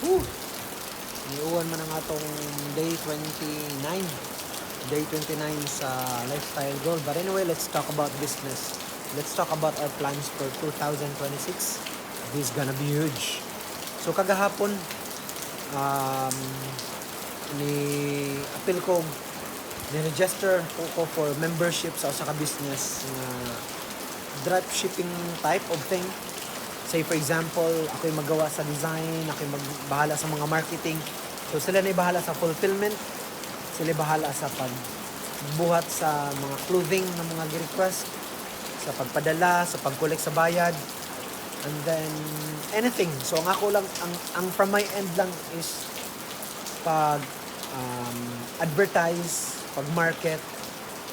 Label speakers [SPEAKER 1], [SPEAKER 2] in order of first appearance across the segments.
[SPEAKER 1] Whew! Niuwan man ang atong day 29. Day 29 sa lifestyle goal. But anyway, let's talk about business. Let's talk about our plans for 2026. This is gonna be huge. So kagahapon, ni apil ko, ni-register ko for membership sa usa ka business nga drop shipping type of thing. Say for example, ako'y magawa sa design, ako'y magbahala sa mga marketing. So sila na bahala sa fulfillment, sila bahala sa pagbuhat sa mga clothing ng mga gi-request, sa pagpadala, sa pag-collect sa bayad, and then anything. So ang ako lang, ang from my end lang is pag advertise, pag-market,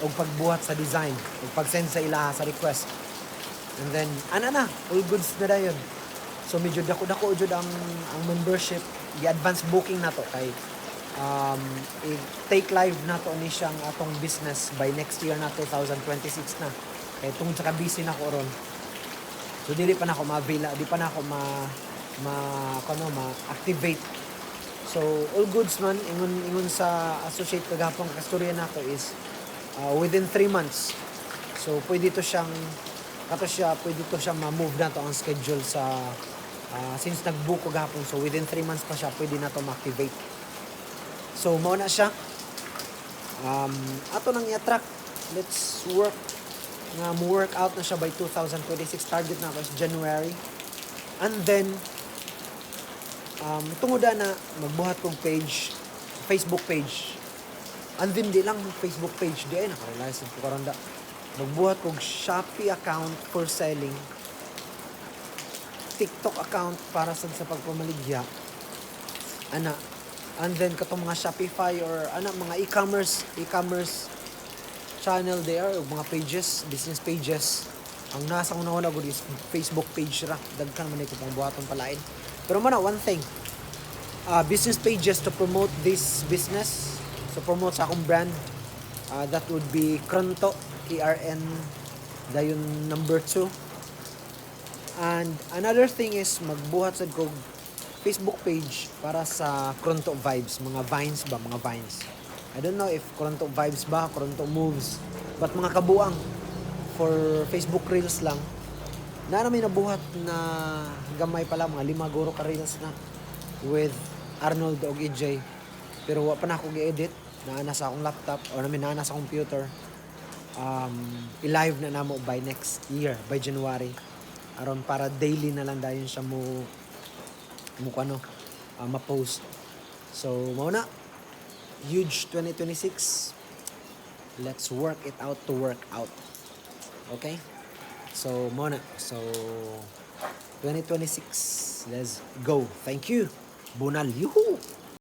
[SPEAKER 1] o pagbuhat sa design, o pag-send sa ilaha sa request. And then, ana na, all goods na dayon. So medyo dako-dako jud ang membership, gi-advance booking nato kay i-take live nato ni siyang atong business by next year na, 2026 na. Kay tungod sa ka-busy na ko ron. So dili pa na ako ma-avail, di pa na ako ma ma kuno ma-activate. So all goods man, ingon sa associate kagahapon, kastorya nako is within 3 months. So pwede to siyang kato siya, pwede to siya ma-move na to ang schedule sa since nag-book ko gahapon, so within 3 months pa siya pwede na to ma-activate. So mao na siya. Ato nang i-attract. Let's work nga mo work out na siya by 2026. Target na ako is January. And then tungod na magbuhat kong page, Facebook page. And then di lang Facebook page di ay naka-realize ko karon da. Magbuhat kog Shopee account for selling, TikTok account para sad sa pagpamaligya. Ana. And then katong mga Shopify or ana mga e-commerce channel there o mga pages, business pages. Ang nasa una-una gud is Facebook page ra. Daghan man ko pang buhaton palain. Pero man one thing, business pages to promote this business, so promote sa akong brand, that would be Kronto, KRN, dayon number 2. And another thing is magbuhat sad kog Facebook page para sa Kronto Vibes, mga vines ba, mga vines. I don't know if Kronto Vibes ba, Kronto Moves, but mga kabuang for Facebook Reels lang. Na namin nabuhat na gamay pala, mga 5 guro ka reels na with Arnold og EJ. Pero wa pa na ako gi-edit, naa na sa akong laptop or namin naa na sa computer. I-live na namo by next year, by January. Aron para daily na lang dayon siya mo ano, ma-post. So, mao na. Huge 2026. Let's work it out to work out. Okay? So, mao na. So, 2026. Let's go. Thank you. Bunal. Yuhu!